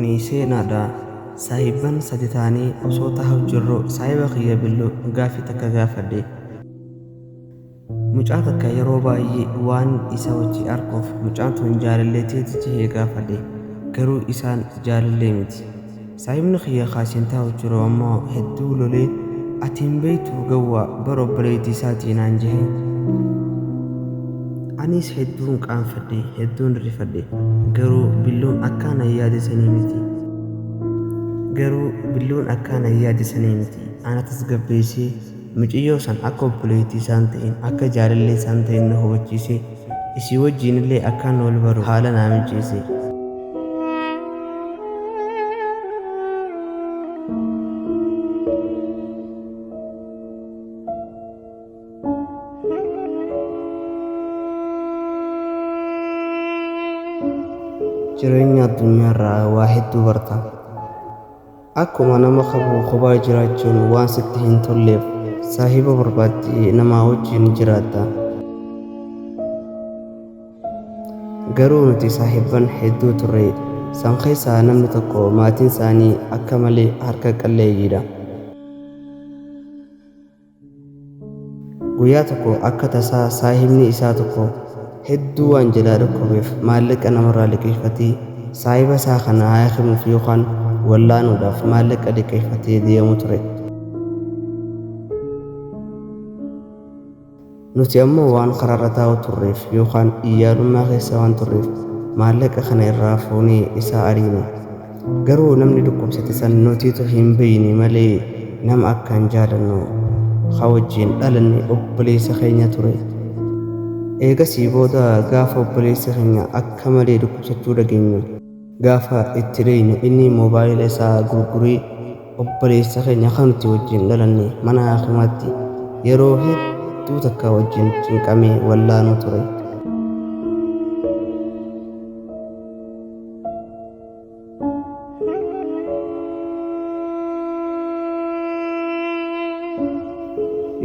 Kuni seenaadha. Saahibban sadi taanee osoo taa'u jirru saahiba kiyya Billoo gaaffii takka gaafadhe. Mucaa takka yeroo baay'ee waan isa wajji arkuuf mucaan tun jaalallee teeti jehee gaafadhe. Garuu isaan jaalallee miti. Saahibni kiyya ka asiin taa'u jiru ammoo hedduu lolee ati hin beeytuu gawwaa bar obboleeytii isaatii naan jehe. Aniis hedduun qaanfadhe, hedduun rifadhe. Garuu Billoon akkaan an yaade sanii miti. Garuu Billoon akkaan an yaade sanii miti. Ana tasgabbeessee muciyyoo san akka obboleettii isaa hin ta'in, akka jaalallee isaa hin ta'in na hubachiisee, isii wajjiinillee akkaan wal baru haala naa mijeesse. Jireenya addunyaarraa waa hedduu barta. Akkuma nama kamuu kophaa jiraachuun waan sitti hin tolleef saahiba barbaaddee namaa wajjin jiraatta. Garuu nuti saahibban hedduu turre. San keessaa namni tokko maatiin isaanii akka malee harka qalleeyyiidha. Guyyaa tokko akka tasaa saahibni isaa tokko hedduu waan jalaa dhukkubeef maallaqa namarraa liqeeffatee saahiba isaa kana haakimuuf yookaan wallaanuudhaaf maallaqa liqeeffatee deemu ture. Nuti ammoo waan karaarra taa'u turreef yookaan iyyaalummaa keessa waan turreef maallaqa kana irraa fuunee isa ariine. Garuu namni dhukkubsate san nutiitu hin beeyne malee nama akkaan jaalannu ka wajjiin dhalanne obboleessa keenya ture. Eegasii booda gaafa obboleessi keenya akka malee dhukkubsachuu dhageenyu, gaafa itti dheynu inni moobaayila isaa gurguree obboleessa keenya ka nuti wajjiin dhalanne mana haakimaatti yeroo hedduu takka wajjiin cinqamee wallaanuu ture.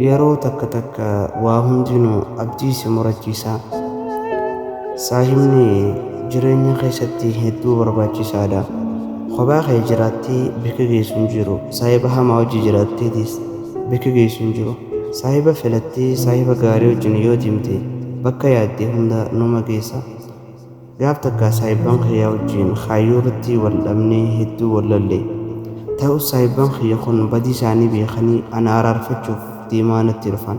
Yeroo takka takka waa hundinuu abdii si murachiisa. Saahibni jireenya keessatti hedduu barbaachisaadha. Kophaa kee jiraattee bakka geessu hin jiru. Saahiba hamaa wajji jiraatteetis bakka geessu hin jiru. Saahiba filattee saahiba gaarii wajjin yoo deemte bakka yaadde hunda numa geessa. Gaaf takka saahibban kiyya wajjiin kaayyoo irratti wal dhabnee hedduu wal lolle. Ta'us saahibban kiyya kun badii isaanii beekanii ana araarfachuuf deemaa natti dhufan.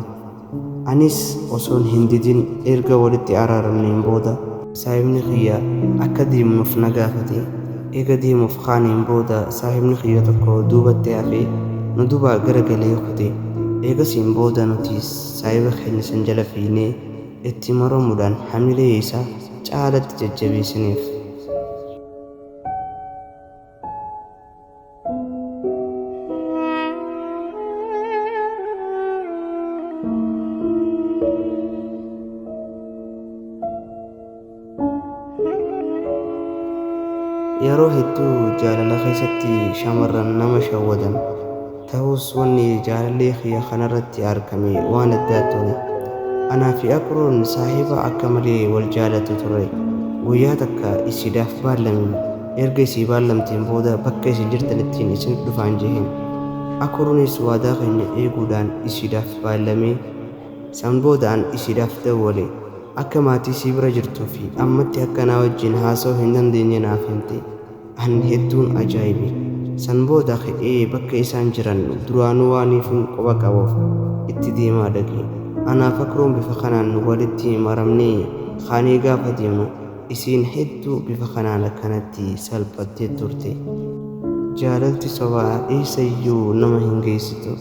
Anis osoon hin didin erga walitti araaramneen booda. Saahibni kiyya akka deemnuuf na gaafate. Eega deemuuf kaaneen booda saahibni kiyya tokko duubatti hafee nu dubaa gara galee kute. Eegasiin booda nutiis saahiba keenya san jala fiiynee itti maramuudhaan hamilee isaa caalatti jajjabeessineef. Yeroo hedduu jaalala keessatti shamarran nama shawwadan. Tahus wanni jaalallee kiyya kanarratti argame waan addaa ture. Anaa fi Akroon saahiba akka malee wal jaalatu turre. Guyyaa takka isiidhaaf baallame. Erga isii baallamteen booda bakka isin jirtanittiin isinit dhufaan jeheen. Akroonis waadaa keenya eeguudhaan isiidhaaf baallamee San booda an isiidhaaf dawwale. Akka maatii isii bira jirtuu fi ammatti akka naa wajjiin haasawuu hin dandeenye naaf himte. An hedduun ajaa'ibe. San booda ka'ee bakka isaan jiran duraanuu waaniifin quba qabuuf itti deemaa dhaqe. Anaaf Akroon bifa kanaan walitti maramnee kaanee gaafa deemnu isiin hedduu bifa kanaan akkanatti salphattee turte. Jaalalti sobaa eessayyuu nama hin geessitu.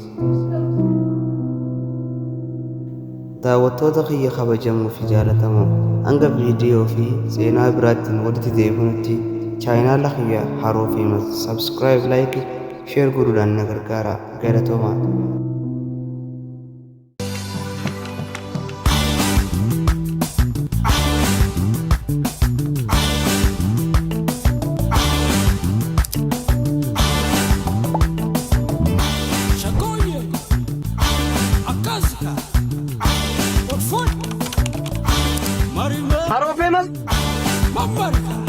Daawwattoota kiyya kabajamoo fi jaalatamoo hanga viidiyoo fi seenaa biraattiin walitti deebinutti chaayinaala kiyya Haroo Famous subscribe like share godhuudhaan na gargaaraa galatoomaa. Shagoye, Akazika, Olfun, Marime, Haroo Famous Mamarika.